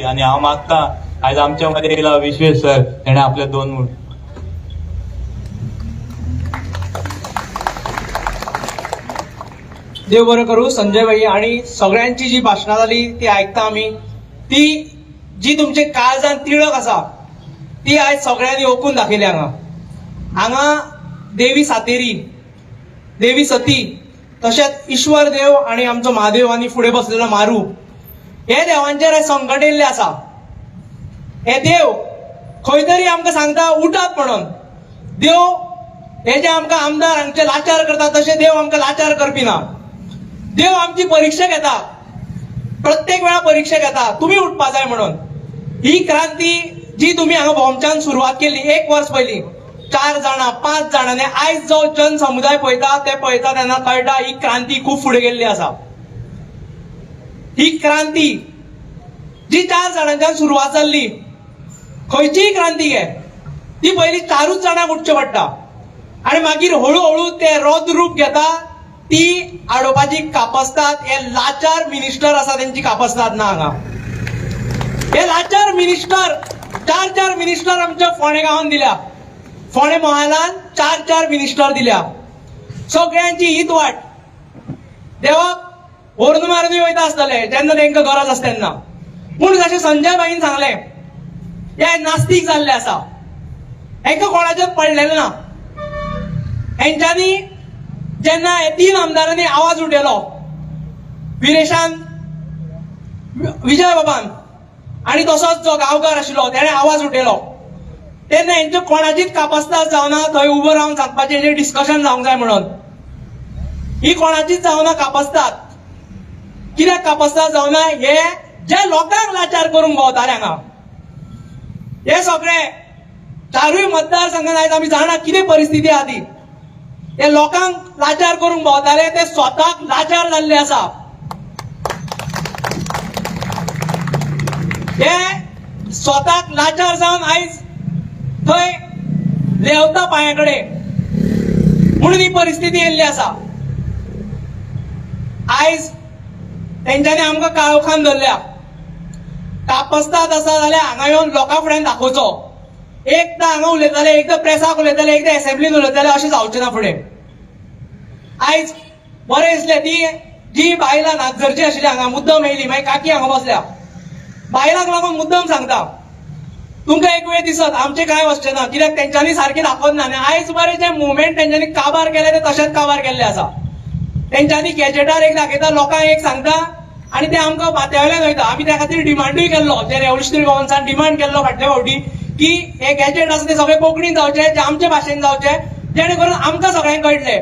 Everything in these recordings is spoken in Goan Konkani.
आणि हांव मागता आयज आमच्या मदें येयला विश्वेश सर, तेणे आपले 2 देव बरें करूं संजय भाई. आणि सगळ्यांची जी भाशणां जाली ती आयकता आमी, ती जी तुमचे काळजान तिळक आसा ती आयज सगळ्यांनी ओकून दाखयली. हांगा हांगा देवी सातेरी, देवी सती, तशेंच ईश्वर देव आणि आमचो महादेव आनी फुडें बसलेलो म्हारू, हे देवांचेर आयज संकट येयल्लें आसा. हे देव खंय तरी आमकां सांगता उठात म्हणून. देव हे जे आमकां आमदार हांगचे लाचार करता तशें देव आमकां लाचार करपी ना. देव आमची परीक्षा घेता, प्रत्येक वेळा परीक्षा घेता, तुमी उठपा जाय म्हणून. ही क्रांती जी तुमी हांगा भोमच्यान सुरवात केली 1 वर्स पयलीं, 4 जाणां 5 जाणांनी, आयज जो जनसमुदाय पळयता ते पळयता तेन्ना कळटा ही क्रांती खूब फुडें गेल्ली आसा. ही क्रांती जी 4 जाणांच्यान सुरवात जाल्ली, खंयचीय क्रांती घे ती पयलीं 4 जाणांक उठचें पडटा आनी मागीर हळूहळू ते रौद्र रूप घेता. ती आडोवपाची कापस्तात हे लाचार मिनिस्टर आसा तेंची कापस्तात ना हांगा. हे लाचार मिनिस्टर, 4-4 मिनिस्टर आमच्या फोंडें गांवान दिल्या, फोंडें मोहालान 4-4 मिनिस्टर दिल्या. सगळ्यांची हीच वाट. देवाक व्हरून मारून वयता आसतले जेन्ना तेंकां गरज आसता तेन्ना. पूण जशें संजय भाईन सांगलें, हे नास्तीक जाल्ले आसा, हेंकां कोणाचें पडलेलें ना. हेंच्यांनी जेन्ना हे 3 आमदारांनी आवाज उठयलो, विरेशान, विजय बाबान आनी तसोच जो गांवकार आशिल्लो तेणें आवाज उठयलो, तेन्ना हेंचे कोणाचीच कापस्ताद जावना थंय उबो रावन सांगपाचें हेजेर डिस्कशन जावंक जाय म्हणून. ही कोणाचीच जावना कापस्ताद. कित्याक कापस्ताद जावना? हे जे लोकांक लाचार करूंक भोंवताले हांगा, हे सगळे 4 मतदारसंघात आयज आमी जाणा कितें परिस्थिती आहा ती. हे लोकांक लाचार करूंक भोंवताले ते स्वताक लाचार जाल्ले आसा. हे स्वताक लाचार जावन आयज थंय लेवता पांया कडेन, म्हणून ही परिस्थिती येयल्ली आसा. आयज तेंच्यांनी आमकां काळोखान धरल्या. कापस्ताद आसा जाल्यार हांगा येवन लोकां फुड्यान दाखोवचो. एकदां हांगा उलयताले, एकदां प्रेसाक उलयताले, एकदां एसेंब्लीन उलयताले, अशें जावचें ना फुडें. आयज बरें दिसलें ती जी बायलां नागझरची आशिल्ली हांगा मुद्दम येयली, मागीर काकी हांगा बसल्या, बायलांक लागून मुद्दम सांगता, तुमकां एक वेळ दिसत आमचें कांय वचचें ना, कित्याक तेंच्यांनी सारकें दाखोवप ना. आनी आयज बरें जें मुवमेंट तेंच्यांनी काबार केलें तें तशेंच काबार केल्लें आसा. तेंच्यांनी गॅजेटार एक दाखयता, लोकांक एक सांगता आनी ते आमकां माथ्या वयल्यान वयता. आमी त्या खातीर डिमांडूय केल्लो, जे रेव्होल्युशनरी गोवन्सान डिमांड केल्लो फाटल्या फावटी की हे गॅजेट आसा ते सगळे कोंकणीन जावचे, जे आमचे भाशेन जावचे, जेणे करून आमकां सगळ्यांक कळटलें.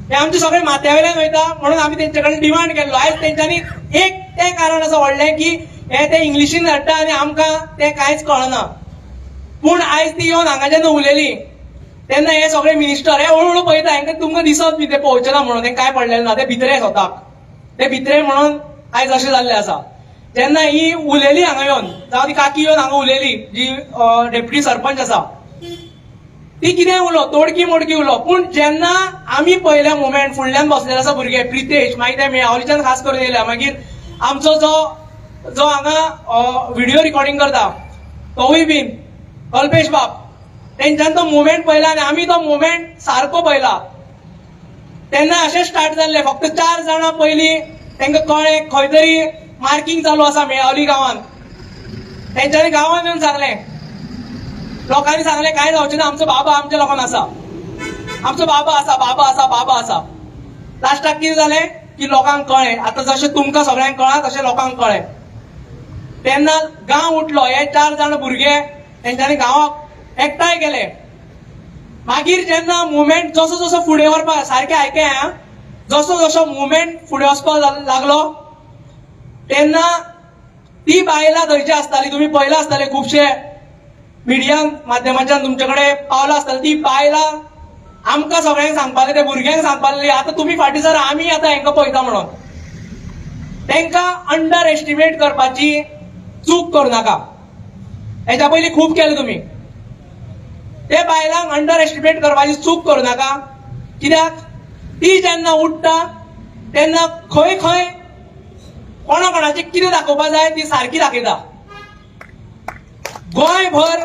हे आमचे सगळे माथ्या वयल्यान वयता म्हणून आमी तेंचे कडेन डिमांड केल्लो. आयज तेंच्यांनी एक तें कारण आसा व्हडलें की हे ते इंग्लिशीन धाडटा आनी आमकां तें कांयच कळना. पूण आयज ती येवन हांगा जेन्ना उलयली तेन्ना हे सगळे मिनिस्टर हे हळू हळू पळयता, हेंकां तुमकां दिसत बी ते पळोवचें ना म्हणून, तें कांय पडलेलें ना, ते भितरे स्वताक, ते भितरे म्हणून आयज अशें जाल्लें आसा. जेन्ना ही उलयली हांगा येवन, जावं ती काकी येवन हांगा उलयली, जी डेप्युटी सरपंच आसा, ती कितें उलो, तोडकी मोडकी उलो. पूण जेन्ना आमी पळयल्या मुवमेंट फुडल्यान बसलेले आसा भुरगे, प्रितेश, मागीर ते मेळावलीच्यान खास करून येयल्या, मागीर आमचो जो जो हांगा व्हिडिओ रिकॉर्डिंग करता तोवूय बीन कल्पेश बाब, तेंच्यान तो मुवमेंट पळयला आनी आमी तो मुवमेंट सारको पळयला. तेन्ना अशें स्टार्ट जाल्लें, फक्त 4 जाणां पयलीं तेंकां कळ्ळें खंय तरी मार्किंग चालू आसा मेळावली गांवांत. तेंच्यांनी गांवांत येवन सांगलें, लोकांनी सांगलें कांय जावचें ना, आमचो बाबा आमच्या लोकांक आसा, आमचो बाबा आसा, बाबा आसा, बाबा आसा. लास्टाक कितें जालें की लोकांक कळ्ळें, आतां जशें तुमकां सगळ्यांक कळ्ळां तशें लोकांक कळ्ळें. तेन्ना गांव उठलो, हे 4 जाण भुरगे तेंच्यांनी गांवाक एकठांय केले. मागीर जेन्ना मुवमेंट जसो जसो फुडें व्हरपाक सारकें आयकय आं, जसो जसो मुवमेंट फुडें वचपाक लागलो तेन्ना ती बायलां थंयची आसताली, तुमी पळयलां आसतलें, खुबशे मिडिया माध्यमाच्यान तुमचे कडेन पावलां आसतलें. ती बायलां आमकां सगळ्यांक सांगपाक, त्या भुरग्यांक सांगपाक लागली, आतां तुमी फाटीं सर, आमी आतां हेंकां पळयता म्हणून. तांकां अंडर एस्टिमेट करपाची चूक करूं नाका. हेच्या पयलीं खूब केलें तुमी. ते बायलांक अंडर एस्टिमेट करपाची चूक करूं नाका, कित्याक ती जेन्ना उठ्ठा तेन्ना खंय खंय कोणा कोणाचें कितें दाखोवपा जाय ती सारकी दाखयता. गोंयभर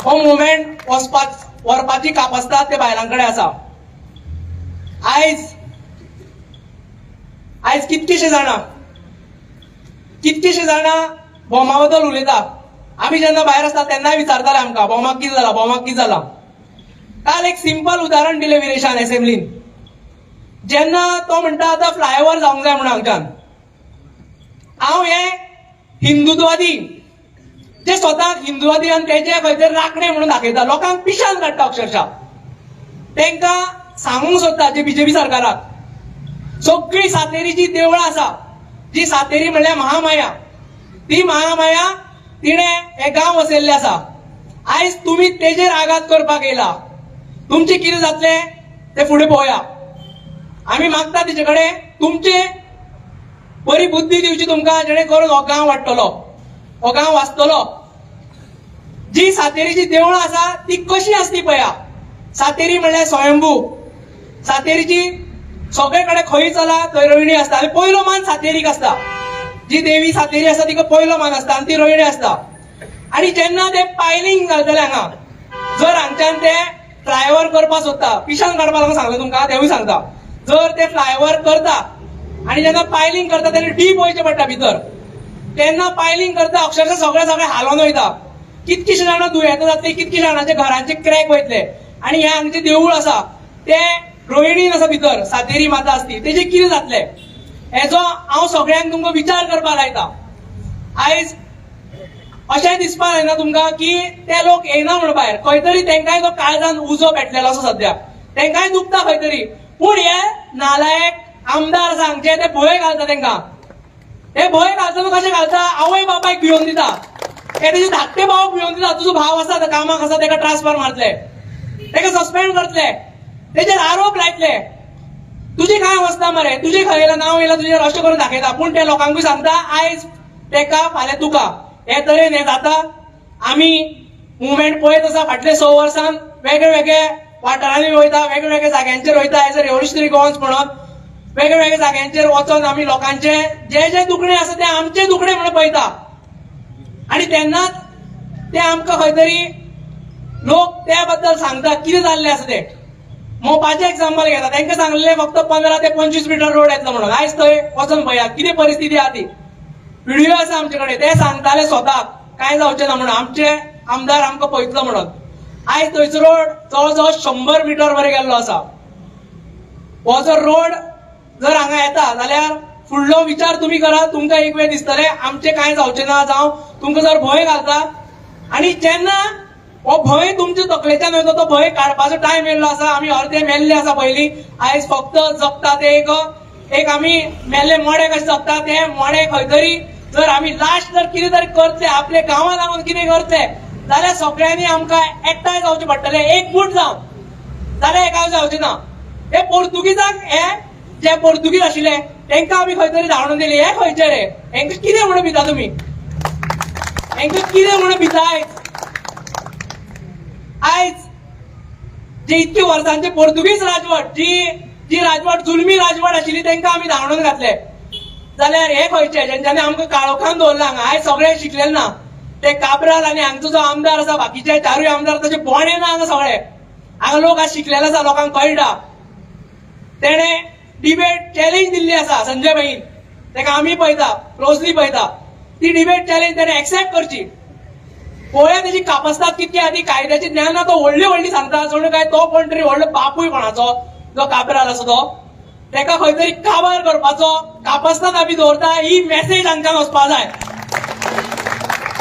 हो मुवमेंट वचपाक व्हरपाची कापस्ताद ते बायलां कडेन आसा. आयज आयज कितकेशे जाणां भोमा बद्दल उलयता. आमी जेन्ना भायर आसता तेन्नाय विचारताले आमकां, भोमाक कितें जाला, भोमाक कितें जाला? काल एक सिंपल उदाहरण दिलें विरेशान एसेंब्लीन, जेन्ना तो म्हणटा आतां फ्लायओवर जावंक जाय म्हणून हांगच्यान. हांव हे हिंदुत्वादी जे स्वताक हिंदुवादी आनी तेजे खंय तरी राखणे म्हणून दाखयता, लोकांक पिशान काडटा अक्षरशः, तांकां सांगूंक सोदता जे बीजेपी सरकाराक, सगळी सातेरीची देवळां आसा, जी सातेरी म्हणल्यार महामाया, ती महामाया तिणें हे गांव वसयल्ले आसा. आयज तुमी तेजेर आघात करपाक येयला. तुमचें कितें जातलें तें फुडें पळोवया. आमी मागता तिचे कडेन तुमचे बरी बुद्धी दिवची तुमकां, जेणे करून हो गांव वाडटलो, हो गांव वाचतलो. जी सातेरीची देवळां आसा ती कशी आसली पळया. सातेरी म्हणल्यार स्वयंभू. सातेरीची सगळे कडेन खंय चला थंय रोयणी आसता आनी पयलो मान सातेरीक आसता. जी देवी सातेरी आसा तिका पयलो मान आसता आनी ती रोयणी आसता. आनी जेन्ना ते पायलिंग घालतले हांगा, जर हांगच्यान ते फ्लायओवर करपाक सोदता, पिशान काडपाक लागून सांगलें तुमकां तेवूय सांगता, जर ते फ्लायओवर करता आनी जेन्ना पायलिंग करता तेन्ना डीप वयचें पडटा भितर. तेन्ना पायलिंग करता, अक्षरशः सगळे सगळे हालोवन वयता. कितकीशीं जाणां दुयेंतां जातली, कितकी जाणांच्या घरांचे क्रॅक वयतले. आनी हे हांगचें देवूळ आसा तें रोयणीन आसा भितर, सातेरी माता आसती, तेजें कितें जातलें हेजो हांव सगळ्यांक तुमकां विचार करपाक लायता. आयज अशें दिसपाक जायना तुमकां की ते लोक येयना म्हूण भायर. खंय तरी तेंकांय तो काळजान उजो पेटलेलो आसा सद्या, तेंकांय दुखता खंय तरी. पूण हे नालायक आमदार आसा हांगचे, ते भंय घालता तेंकां. हे भंय घालता कशें घालता? आवय बापायक भियोवन दिता, हे तेजे धाकटे भावाक भियोवन दिता. तुजो भाव आसा आतां कामाक आसा, तेका ट्रान्सफर मारतले, तेका सस्पेंड करतले, तेजेर आरोप लायतले, तुजी कांय वचना मरे, तुजे खंय येयला नांव येयला तुजेर, अशें करून दाखयता. पूण ते लोकांकूय सांगता, आयज तेका फाल्यां तुका. हे तरेन हें जाता. आमी मुवमेंट पळयत आसा फाटले 6 वर्सान, वेगळे वेगळे वाठारांनी वयता, वेगळे वेगळे जाग्यांचेर वयता. एज अ रेव्होल्युशनरी गोवन्स म्हणून वेगळे वेगळे जाग्यांचेर वचोन आमी लोकांचे जे जे दुखणे आसा ते आमचे दुखणे म्हणून पळयता. आनी तेन्नाच ते आमकां खंय तरी लोक त्या बद्दल सांगता कितें जाल्लें आसा तें. मोपाचें एग्जाम्पल घेता. तांकां सांगलें फक्त 15 ते 25 मिटर रोड येतलो म्हणून. आयज थंय वचोन पळया कितें परिस्थिती आहा ती. व्हिडिओ आसा आमचे कडेन. ते सांगताले स्वताक कांय जावचें ना म्हणून, आमचे आमदार आमकां पळयतलो म्हणून. आयज थंयचो रोड जवळ जवळ 100 मिटर वयर गेल्लो आसा. हो जर रोड जर हांगा येता जाल्यार फुडलो विचार तुमी करा. तुमकां एक वेळ दिसतलें आमचें कांय जावचें ना. जावं तुमकां जर भंय घालता आनी जेन्ना हो भंय तुमच्या तकलेच्यान वयता, तो भंय काडपाचो टायम येयल्लो आसा. आमी अर्दे मेल्ले आसा पयलीं. आयज फक्त जगता ते एक एक आमी मेल्ले मडे कशे जगता ते मडे. खंय तरी जर आमी लास्ट जर कितें तरी करतले, आपल्या गांवा लागून कितें करतले जाल्यार सगळ्यांनी आमकां एकठांय जावचें पडटलें, एकमूठ जावन. जाल्यार हें कांय जावचें ना. हे पोर्तुगीजांक, हे जे पोर्तुगीज आशिल्ले तांकां आमी खंय तरी धाडून दिले. हे खंयचे रे? हेंकां कितें म्हणून भिता तुमी? हेंकां कितें म्हणून भिता? आयज आयज जे इतके वर्सांचे पोर्तुगीज राजवट, जी जी राजवट जुलमी राजवट आशिल्ली, तांकां आमी धांवडून घातले जाल्यार हे खंयचे जेंच्यांनी आमकां काळोखान दवरला हांगा? आयज सगळे शिकलेले ना ते काब्राल आनी हांगचो जो आमदार आसा, बाकीचे चारूय आमदार तशे बोणे ना हांगा सगळे. हांगा लोक आज शिकलेले आसा, लोकांक कळटा. तेणे डिबेट चॅलेंज दिल्ली आसा संजय भाईन, ताका आमी पळयता, क्लोजली पळयता. ती डिबेट चॅलेंज तेणे एक्सेप्ट करची. पळोवया तेजी कापस्ताद कितकी आहा ती. कायद्याची ज्ञान तो व्हडली व्हडली सांगता, जणू काय तो कोण तरी व्हडलो बापूय कोणाचो. जो काब्राल आसा तो तेका खंय तरी काबार करपाचो कापस्ताद आमी दवरता. ही मेसेज हांगच्यान वचपा जाय.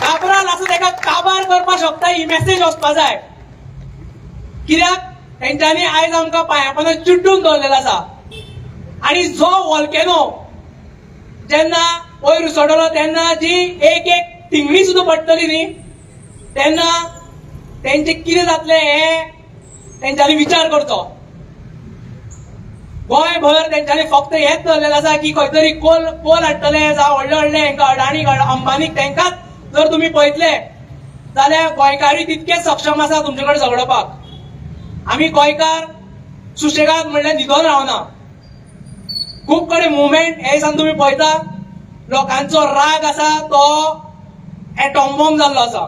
काब्राल आसा तेका काबार करपाक शकता, ही मेसेज वचपा जाय. कित्याक तेंच्यांनी आयज आमकां पांया पोंदा चिड्डून दवरलेलो आसा. आनी जो वॉल्केनो जेन्ना वयर उसळटलो तेन्ना जी एक एक थिंगणी सुद्दां पडटली न्ही, तेन्ना तेंचे कितें जातलें हें तेंच्यांनी विचार करचो. गोंयभर तेंच्यांनी फक्त हेंच दवरलेलें आसा की खंय तरी कोल कोल हाडटले, जावं व्हडले व्हडले हेंकां अडाणी अंबानीक. तेंकांच जर तुमी पळयतले जाल्यार गोंयकारूय तितकेच सक्षम आसा तुमचे कडेन झगडपाक. आमी गोंयकार सुशेगाद म्हणल्यार न्हिदोन रावना. खूब कडेन मुवमेंट हे दिसान तुमी पळयता, लोकांचो राग आसा तो. एटॉम बॉम्ब जाल्लो आसा.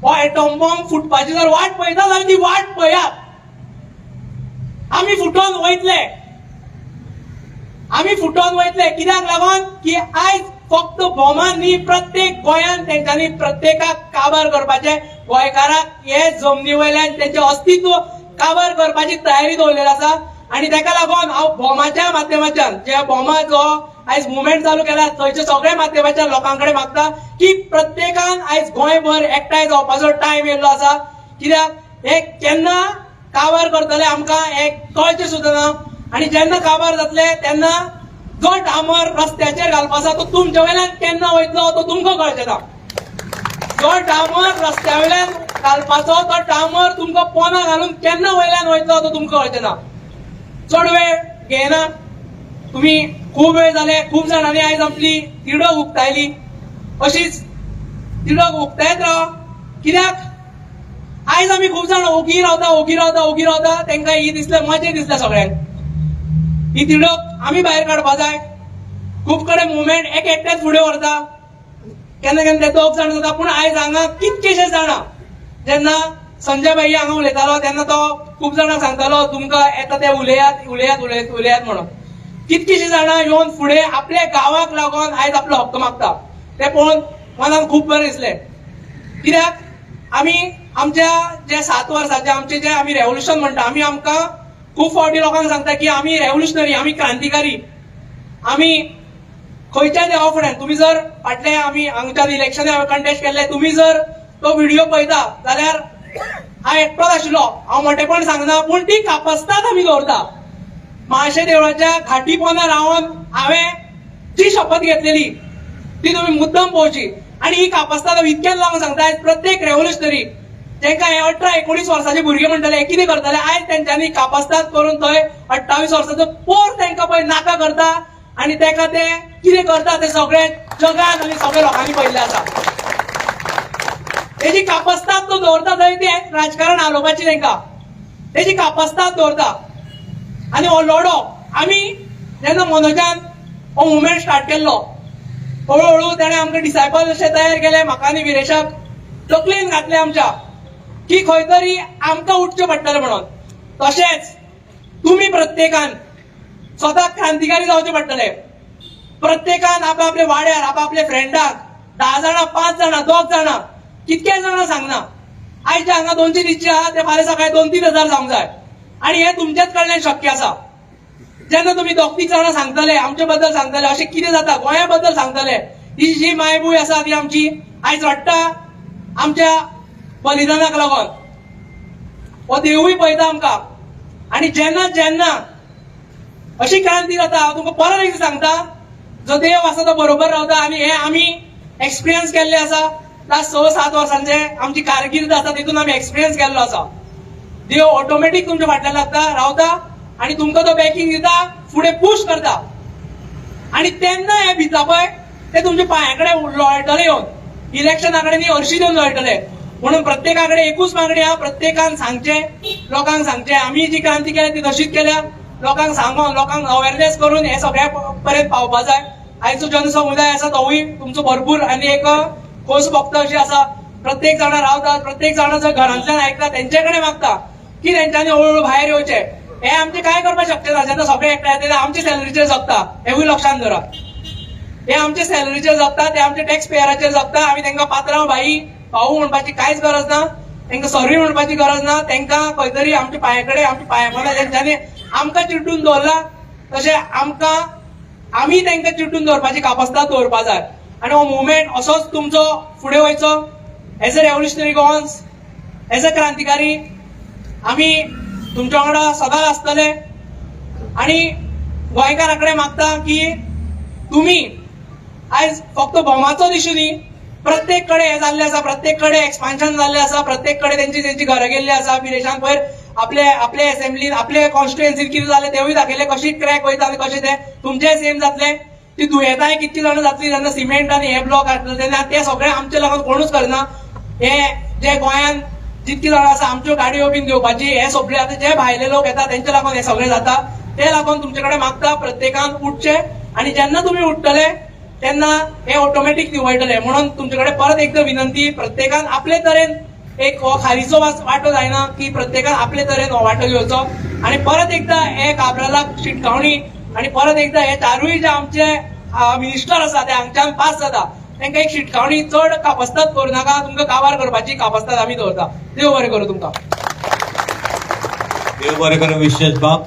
हो एटॉम बॉम्ब फुटपाची जर वाट पळयता जाल्यार ती वाट पळयात. आमी फुटोन वयतले, आमी फुटोन वयतले. कित्याक लागून की आयज फक्त बॉमान न्ही, प्रत्येक गोंयान तेंच्यांनी प्रत्येकाक काबार करपाचे, गोंयकाराक हे जमनी वयल्यान तेंचें अस्तित्व काबार करपाची तयारी दवरलेली आसा. आनी तेका लागून हांव बॉमाच्या माध्यमाच्यान, जे बॉमा जो आयज मुवमेंट चालू केला थंयच्या सगळ्या माध्यमाच्या लोकां कडेन मागता की प्रत्येकान आयज गोंयभर एकठांय जावपाचो टायम येयल्लो आसा. कित्याक हे केन्ना काबार करतले आमकां हे कळचें सुद्दां ना. आनी जेन्ना काबार जातले तेन्ना जो डांबर रस्त्याचेर घालपा आसा तो तुमच्या वयल्यान केन्ना वयतलो तो तुमकां कळचें ना. जो डांबर रस्त्या वयल्यान घालपाचो तो डांबर तुमकां पोना घालून केन्ना वयल्यान वयतलो तो तुमकां कळचें ना. चड वेळ घेयना, तुमी खूब वेळ जाले, खूब जाणांनी आयज आपली तिडक उक्तायली. अशीच तिडक उक्तायत राव. कित्याक आयज आमी खूब जाण ओगी रावता, ओगी रावता, ओगी रावता. तांकां ही दिसलें, मजा दिसलें सगळ्यांक. ही तिडक आमी भायर काडपा जाय. खूब कडेन मुवमेंट एक एकटेच फुडें व्हरता, केन्ना केन्ना ते दोग जाण जाता. पूण आयज हांगा कितकेशे जाणां, जेन्ना संजय भाई हांगा उलयतालो तेन्ना तो खूब जाणांक सांगतालो तुमकां येता ते उलयात, उलयात, उलयात, उलयात म्हणून. कितकीशीं जाणां येवन फुडें आपल्या गांवाक लागून आयज आपलो हक्क मागता ते पळोवन मनाक खूब बरें दिसलें. कित्याक आमी आमच्या जे 7 वर्साचे आमचे जे आमी रेव्होल्युशन म्हणटा, आमी आमकां खूब फावटी लोकांक सांगता की आमी रेव्होल्युशनरी, आमी क्रांतिकारी, आमी खंयच्या देवा फुड्यान. तुमी जर फाटले आमी हांगच्यान इलेक्शन कंटेस्ट केल्ले, तुमी जर तो व्हिडिओ पळयता जाल्यार हांव एकटोच आशिल्लो. हांव मोटेपण सांगना, पूण ती कापस्ताद आमी दवरता. माशे देवळाच्या घाटी पोंदा रावन हांवें जी शपथ घेतलेली ती तुमी मुद्दम पळोवची. आनी ही कापस्ताद हांव इतक्यान लागून सांगता, आयज प्रत्येक रेव्होल्युशनरी तांकां हे 18-19 वर्साचे भुरगे म्हणटले कितें करतले, आयज तेंच्यांनी कापस्ताद करून थंय 28 वर्साचो पोर तांकां पळय नाका करता आनी ताका ते कितें करता ते सगळे जगान आनी सगळे लोकांनी पळयल्लें आसा. तेजी कापस्ताद तो दवरता थंय ते राजकारण हालोवपाची तांकां तेजी कापस्ताद दवरता. आनी हो लढो आमी जेन्ना मनोजान हो मुवमेंट स्टार्ट केल्लो, हळू हळू तेणें आमकां डिसायपल अशे तयार केले, म्हाका आनी विरेशाक तकलेन घातले आमच्या की खंय तरी आमकां उठचें पडटलें म्हणून. तशेंच तुमी प्रत्येकान स्वताक क्रांतिकारी जावचें पडटलें. प्रत्येकान आपल्या वाड्यार आपल्या फ्रेंडाक 10 जाणां, 5 जाणां, 2 जाणां, कितके जाणां सांगना, आयच्या हांगा 200-300 आहा ते फाल्यां सकाळी 2-3 हजार जावंक जाय. आनी हें तुमच्याच कडल्यान शक्य आसा. जेन्ना तुमी 2-3 जाणां सांगतले, आमचे बद्दल सांगतले, अशें कितें जाता गोंया बद्दल सांगतले, ही जी मायभूंय आसा ती आमची आयज रडटा आमच्या बलिदानाक लागून. हो देवूय पळयता आमकां. आनी जेन्ना जेन्ना अशी क्रांती जाता, हांव तुमकां परत एकदां सांगता, जो देव आसा तो बरोबर रावता. आनी हे आमी एक्सपिरियन्स केल्ले आसा. लास्ट 6-7 वर्सांचे आमची कारकीर्द आसा तितून आमी एक्सपिरियन्स केल्लो आसा. देव ऑटोमॅटीक तुमच्या फाटल्यान लागता रावता आनी तुमकां तो बॅकिंग दिता, फुडें पुश करता. आनी तेन्ना हे भिता पळय ते तुमच्या पांया कडेन लोळटले येवन, इलेक्शना कडेन न्ही हरशी येवन लोळटले. म्हणून प्रत्येका कडेन एकूच मागणी आहा, प्रत्येकान सांगचें, लोकांक सांगचें आमी जी क्रांती केल्या ती तशीच केल्या. लोकांक सांगोन, लोकांक अवेरनेस करून हे सगळ्या पर्यंत पावपा जाय. आयचो जनसमुदाय आसा तोवूय तुमचो भरपूर आनी एक खोस भोगता अशी आसा. प्रत्येक जाणां रावतात, प्रत्येक जाणां जर घरांतल्यान आयकता तेंचे कडेन मागता की तेंच्यांनी हळूहळू भायर येवचें. हे आमचें कांय करपाक शकचें ना. जेन्ना सगळे एकठांय येता आमचे सॅलरीचेर जगता, हेवूय लक्षांत दवरा. हे आमचे सॅलरीचेर जगता, ते आमचे टॅक्स पेयराचेर जगता. आमी तांकां पात्रांव भाई भाऊ म्हणपाची कांयच गरज ना, तांकां सॉरी म्हणपाची गरज ना. तांकां खंय तरी आमच्या पांया कडेन, आमच्या पांया पोंदा तेंच्यांनी आमकां चिड्डून दवरला, तशें आमकां आमी तांकां चिड्डून दवरपाची कापस्ताद दवरपा जाय. आनी हो मुवमेंट असोच तुमचो फुडें वयचो. As a revolutionary Goans, as a क्रांतिकारी आमी तुमच्या वांगडा सदांच आसतले. आनी गोंयकारां कडेन मागता की तुमी आयज फक्त भोमाचो इशू न्ही, प्रत्येक कडेन हें जाल्लें आसा, प्रत्येक कडेन एक्सपान्शन जाल्लें आसा, प्रत्येक कडेन तेंची तेंची घरां गेल्ली आसा. विरेशान पयर आपले आपले असेंब्लीन, आपले कॉन्स्टिट्युएन्सीन कितें जालें तेवूय दाखयलें, कशी क्रॅक वयता आनी कशें तें तुमचेंय सेम जातलें. ती दुयेंतांय कितकी जाणां जातली जेन्ना सिमेंट आनी हे ब्लॉक घातले तेन्ना. ते सगळें आमचे लागून कोणूच करना. हे जे गोंयांत जितकी जाणां आसा आमच्यो गाडयो बीन घेवपाची, हे सगळे आतां जे भायले लोक येता तेंचे लागून हे सगळें जाता. ते लागून तुमचे कडेन मागता, प्रत्येकान उठचें. आनी जेन्ना तुमी उठतले तेन्ना हे ऑटोमॅटीक निवळटले. म्हणून तुमचे कडेन परत एकदा विनंती, प्रत्येकान आपले तरेन एक हो खारीचो वांटो जायना की प्रत्येकान आपले तरेन हो वांटो घेवचो आनी परत एकदा हे काब्रालाक शिटकावणी आनी परत एकदा हे चारूय जे आमचे मिनिस्टर आसा ते हांगच्यान पास जाता तांकां एक शिटकावणी, चड कापस्ताद करूं नाका, तुमकां काबार करपाची कापस्ताद आमी दवरता. देव बरें करूं तुमकां. देव बरें करूं विश्वेश बाब.